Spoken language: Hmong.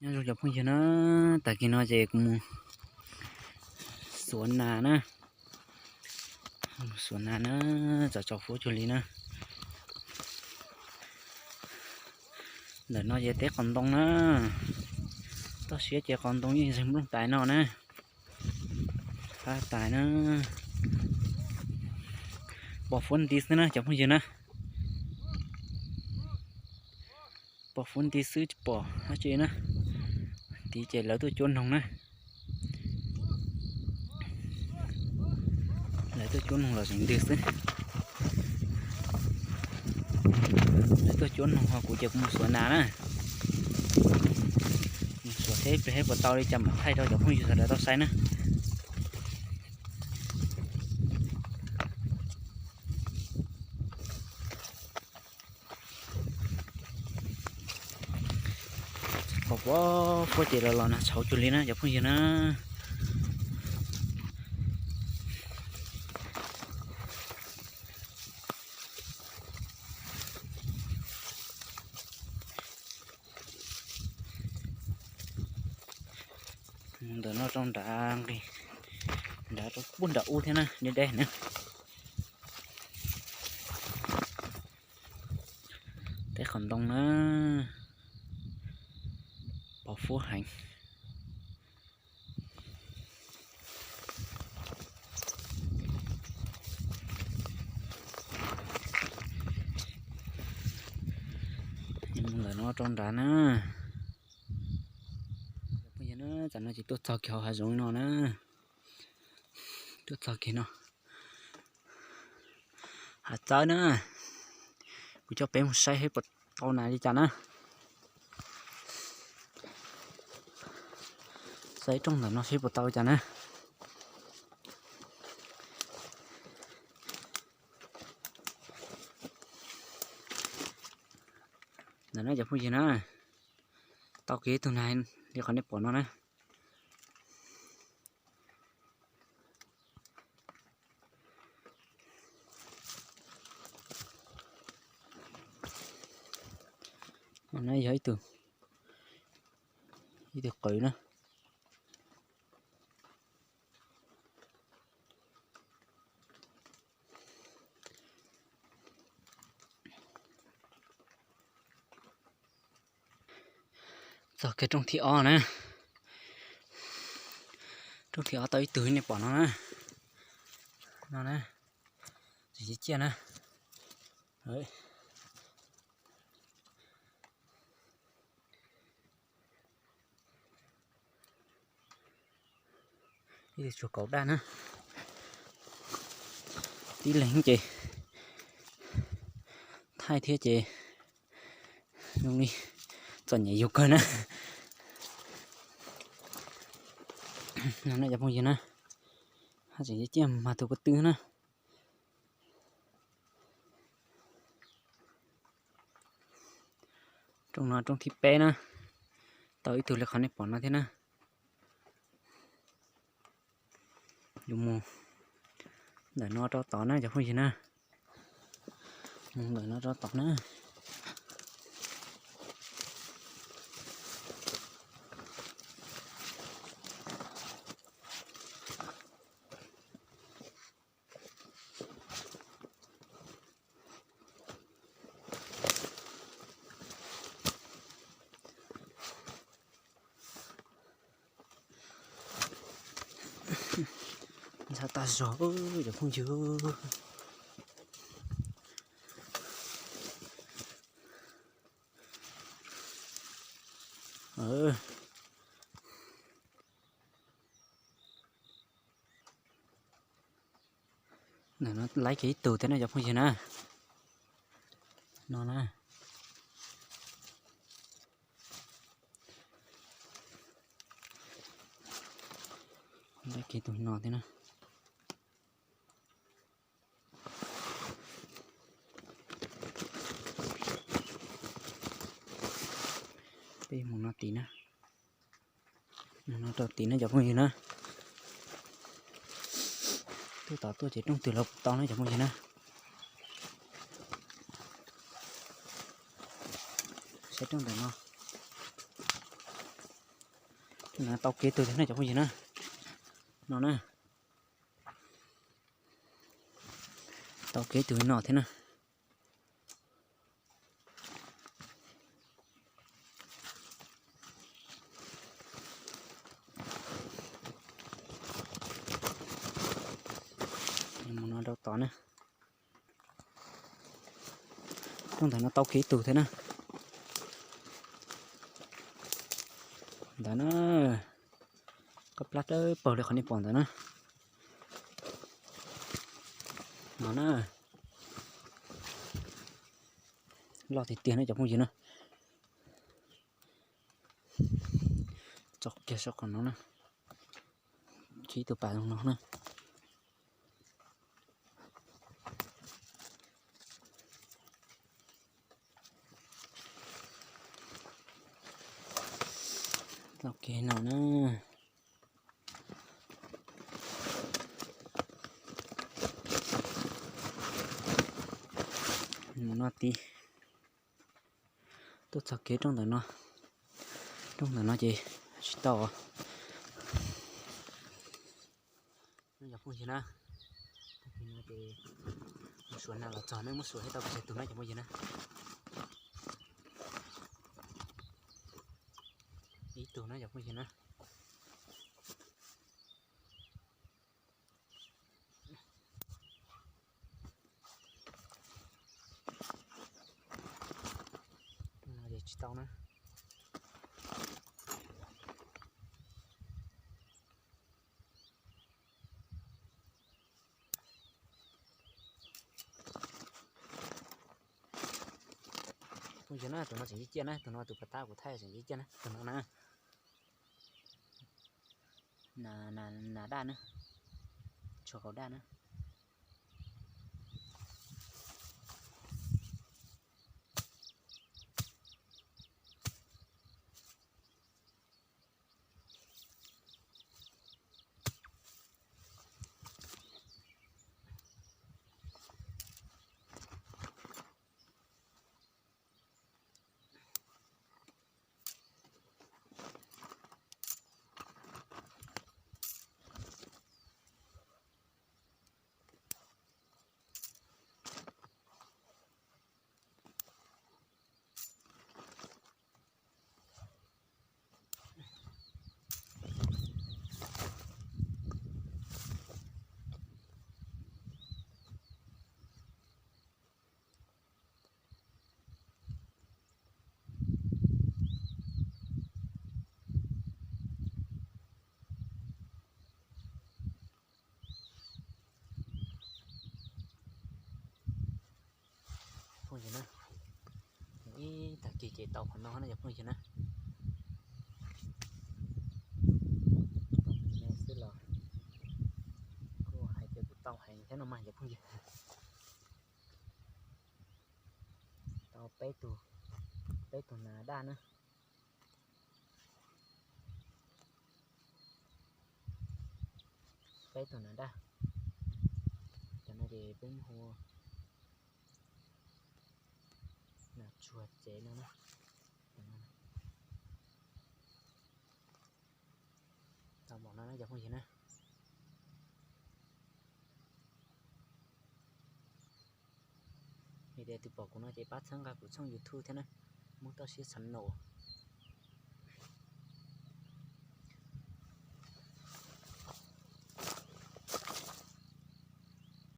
Nyob zoo cov phooj ywg na, tag kis no ces kuv mus xuas nas na, xuas nas na, txom txom fuab cuag li na. Ntawm no ces teb qos ntoo na, toj siab ces qos ntoo yeej zeeg nplooj tais no na. Fab tais na, pom fuab nti xwb na cov phooj ywg na. Pom fuab nti xwb tsis pom dab tsi na. Nti ces lawv tuaj cuab noog na. Lawv tuaj cuab noog los zeem ntws xwb. Lawv tuaj cuab noog ho kuv ces kuv mus xuas nas na. Mus xuas seb peb puas tau li cas mam thaij rau cov phooj ywg sawv daws tau saib na. Qos puag fuab ces los los nag tshauv cuag li na cov phooj ywg na. Ntawm no rau nrad nqis, nrad rau puag nram ub thiab na, deb deb na. Teb qos ntoo na, pos fuab heev. Mus ntawm no rau nrad na. Phooj ywg na, tam no ces tuaj txog kiag hauv hav zoov no na. Tuaj txog kiag no, hav txawb na. Kuv coj peb mus saib seb puas tau nas li cas na. Saib rooj ntawm no seb puas tau li cas na. Ntawm no cov phooj ywg na, tau kiag ib tug nas li qhov nej pom no na. No yog ib tug, ib tug qwv na. Txog kiag rooj thib ob na. Rooj thib ob tau ib tug nej pom no na. No na, tseem ciaj ciaj na. Ib tug tsuag kaus daj na. Tib leeg ces thaij thiab ces zoo li txom nyem yus kawg na. No cov phooj ywg na, haj tseem ciaj mas tus ko tw na. Rooj no rooj thib peb na, tau ib tug li qhov nej pom no thiab na. Yus mus ntawm no rau tod na cov phooj ywg na. Mus ntawm no rau tod na. Ntxhab tag zog cov phooj ywg. Ntawm no laib kiag ib tug thiab no cov phooj ywg na. No na. Laib kiag tus no thiab na. Peb mus no tid na. Mus no rau tid na cov phooj ywg na. Twb tom tuaj ces rooj twg los tau na cov phooj ywg na. Saib rooj ntawm no. Tau kev tug thiab na cov phooj ywg na. No na. Tau kev tug no thiab na. Mus no rau tod na. Rooj ntawm no tau kev tug thiab na. Ntawd na, koj plab dawb paug li qhov nej pom ntawd na. No na, loj tiag tiag na cov phooj ywg na. Tso kiag saum qhov no na, ib tug pas no na. Tau kev no na. Mus no tid. Tuaj txog kev rooj ntawm no, rooj ntawm no ces tsis tau. Cov phooj ywg na, tag kis no ces mus suav nas los txog ne, muab suav thiab tau pes tsawg tug na cov phooj ywg na. Ib tug na cov phooj ywg na. Tsis tau na. Phooj ywg na, tus no tseem ciaj ciaj na, tus no tus pas tab kuv thaij tseem ciaj ciaj na, tus no na. Nas daj na, tshuav kaum daj na. Phooj ywg na, ib tag kis ces tau qhov no na cov phooj ywg na. Tau me me xwb los kuj hais tias kuj tau heev thiab no mas cov phooj ywg. Tau peb tug, peb tug nas daj na. Peb tug nas daj. Cov no ces peb hu nas tsuag cev no na. Tau npaum no na cov phooj ywg na. Yog tias tus pom kuv no ces pab txhawb nqa kuv tshooj YouTube thiab na, Hmoob Toj Siab Channel.